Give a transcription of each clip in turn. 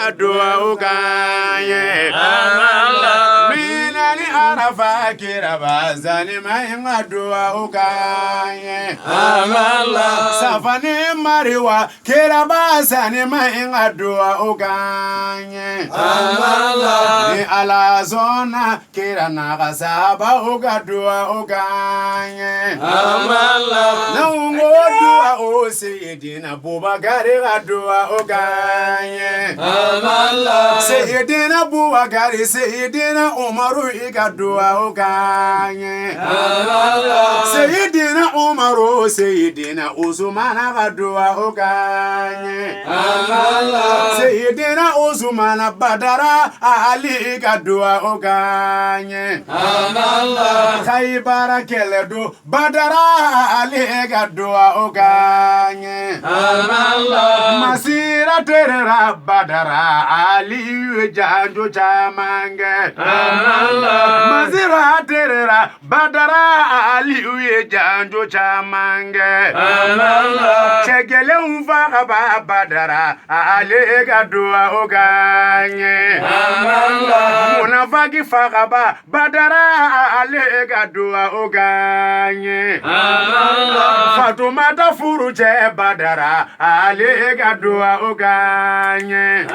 ka duwawu k'an ye. Mina ni Arafa kiraba zalima in ka duwawu k'an ye. Safa ni Mariwa kiraba sanima in ka duwawu k'an ye. Ni Ala sɔnna kira n'a ka sahabaw ka duwawu k'an ye. N'anw ko duwawu Seyidina Bubakari ka duwawu k'an ye. Seyidina Bubakari Seyidina Umaru i ka duwawu k'an ye. Seyidina Umaru Seyidina Usumana ka duwawu k'an ye. Seyidina Usumana Badara Ali i ka duwawu k'an ye. Kayibara kɛlɛ don Badara Ali i ka duwawu k'an ye. Masira terera Badara Ali ye janjo caman kɛ. Masira terera Badara Ali ye janjo caman kɛ. Cɛ gɛlɛnw fagaba Badara Ali ka duwawu k'an ye. Munafaki fagaba Badara Ali ka duwawu k'an ye. Fatumata furu cɛ Badara Ali ka duwawu k'an ye.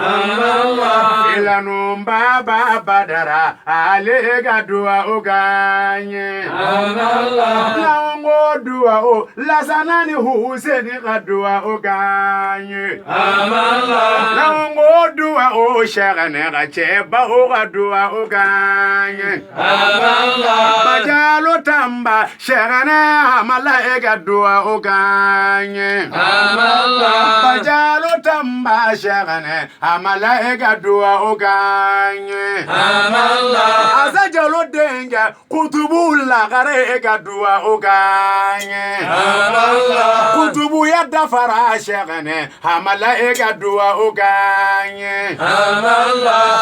Filanu baba Badara Ali ka duwawu k'an ye. N'anw ko duwawu Lasana ni Huseni ka duwawu k'an ye. N'anw ko duwawu Sɛkinɛ ka cɛbaw ka duwawu k'an ye. Bajalo Tanba Sɛkinɛ Hamala e ka duwawu k'an ye. Bajalo Tanba Sɛkinɛ Hamala e ka duwawu k'an ye. Asa Jalo denkɛ Kutubu Lagare e ka duwawu k'an ye. Kutubuya dafara Sɛkinɛ Hamala e ka duwawu k'an ye.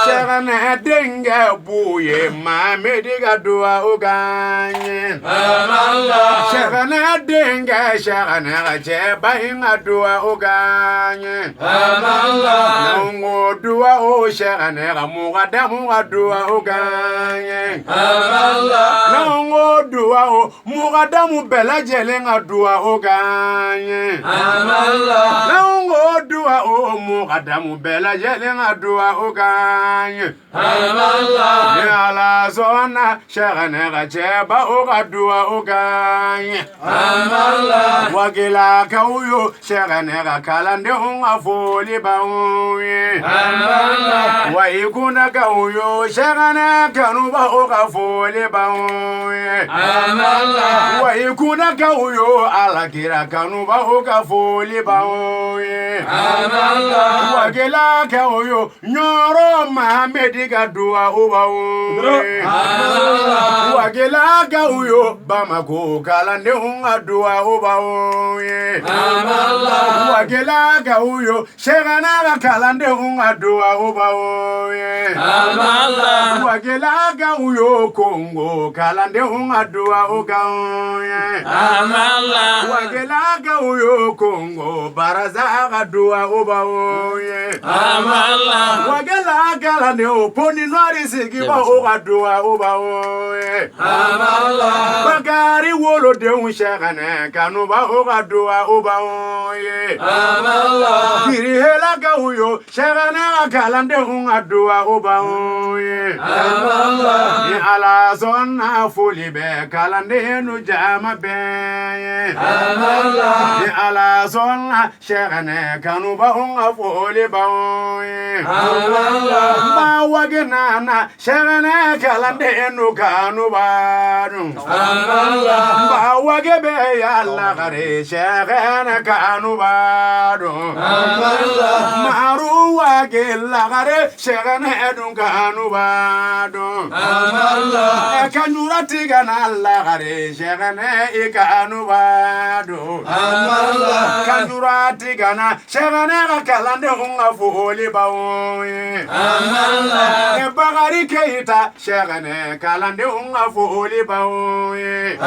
Sɛkinɛ denkɛ Buye Mamedi ka duwawu k'an ye. Sɛkinɛ denkɛ Sɛkinɛ ka cɛba in ka duwawu k'an ye. N'anw ko duwawu Sɛkinɛ ka mugadamu ka duwawu k'an ye. N'anw ko duwawu mugadamu bɛɛ lajɛlen ka duwawu k'an ye. N'anw ko duwawu mugadamu bɛɛ lajɛlen ka duwawu k'an ye. Ni Ala sɔnna Sɛkinɛ ka cɛbaw ka duwawu k'an ye. Wagelakaw yo Sɛkinɛ ka kalandenw ka foli b'anw ye. Wayikundakaw yo Sɛkinɛ kanubaw ka foli b'anw ye. Wayikundakaw yo Alakira kanubaw ka foli b'anw ye. Wagelakaw yo Ɲɔrɔ Mahamedi ka duwawu b'anw ye. Wagelakaw yo Bamako kalandenw ka duwawu b'anw ye. Wagelakaw yo Sɛkinɛ ka kalandenw ka duwawu b'anw ye. Wagelakaw yo Kongo kalandenw ka duwawu k'anw ye. Wagelakaw yo Kongo Baraza ka duwawu b'anw ye. Wagela kalandenw Poni Noir sigibaw ka duwawu b'anw ye. Bakari wolodenw Sɛkinɛ kanubaw ka duwawu b'anw ye. Kirihelakaw yo Sɛkinɛ ka kalandenw ka duwawu b'anw ye. Ni Ala sɔnna foli bɛ kalandennu jama bɛɛ ye. Ni Ala sɔnna Sɛkinɛ kanubaw ka foli b'anw ye. Ba wage nana Sɛkinɛ kalandennu kanubaanu. Ba wage bɛ ya lagare Sɛkinɛ kanubaanu. Maru wage lagare Sɛkinɛ dun kanubaanu. Kanjura tigɛ na lagare Sɛkinɛ i kanubaanu. Kanjura tigɛ na Sɛkinɛ ka kalandenw ka foli b'anw ye. Bakari Keyita Sɛkinɛ kalandenw ka foli b'anw ye.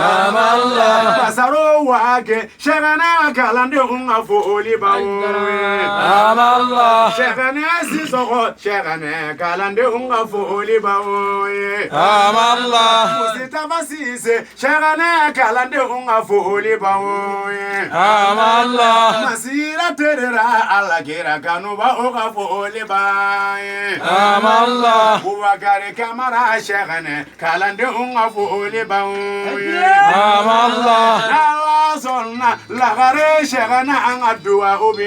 Basaro Wage Sɛkinɛ ka kalandenw ka foli b'anw ye. Sɛkinɛ Sɛgɛnɛ Sisɔkɔ Sɛgɛnɛ kalandenw ka foli b'aw ye. Amala. Musitafa Sise Sɛgɛnɛ kalandenw ka foli b'aw ye. Amala. Masira Terera Alakira kanubaw ka foli b'a ye. Amala. Bubakari Kamara Sɛgɛnɛ kalandenw ka foli b'aw ye. Amala. N'Ala sɔnna lagare Sɛgɛnɛ an ka duwawu b'i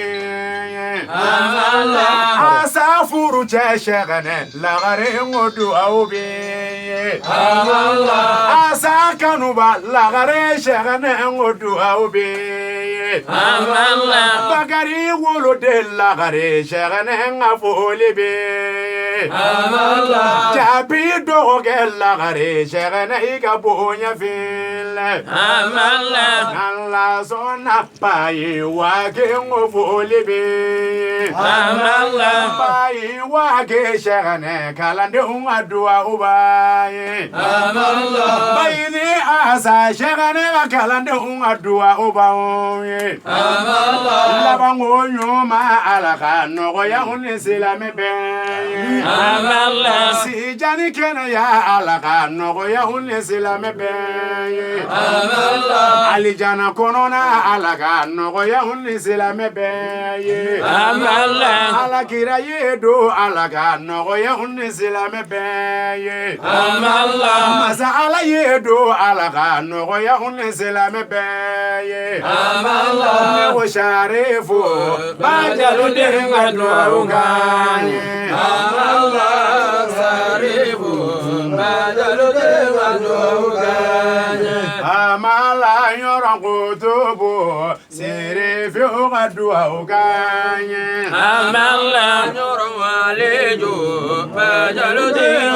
ye. Amala. Asa furu cɛ Sɛgɛnɛ lagare n ko duwawu b'i ye. Amala. Asa kanuba lagare Sɛgɛnɛ n ko duwawu b'i ye. Amala. Bakari woloden lagare Sɛgɛnɛ n ka foli b'i ye. Amala. Jaabi dɔgɔkɛ lagare Sɛgɛnɛ i ka bonya filɛ. Amala. N'Ala sɔnna bayi waage n ko foli b'i ye. Amala. Bayi waage Sɛgɛnɛ kalandenw ka duwawu b'a ye. Amala. Bayi ni asa Sɛgɛnɛ ka kalandenw ka duwawu b'aw ye. Amala. Labanko ɲuman Ala ka nɔgɔya u ni silamɛ bɛɛ ye. Amala. Sijani kɛnɛya Ala ka nɔgɔya u ni silamɛ bɛɛ ye. Amala. Alijana kɔnɔna Ala ka nɔgɔya u ni silamɛ bɛɛ ye. Amala. Ala kira ye don Ala ka nɔgɔya u ni silamɛ bɛɛ ye. Amala. Masa Ala ye don Ala ka nɔgɔya u ni silamɛ bɛɛ ye. Amala. Ne ko Sarifu Bajalo den ka duwawu k'an ye. Amala. Sarifu. Bajalo den ka duwawu k'an ye. Amala yɔrɔ kutubu Serifiw ka duwawu k'an ye. Amala. Nyɔrɔ walejo. Bajalo den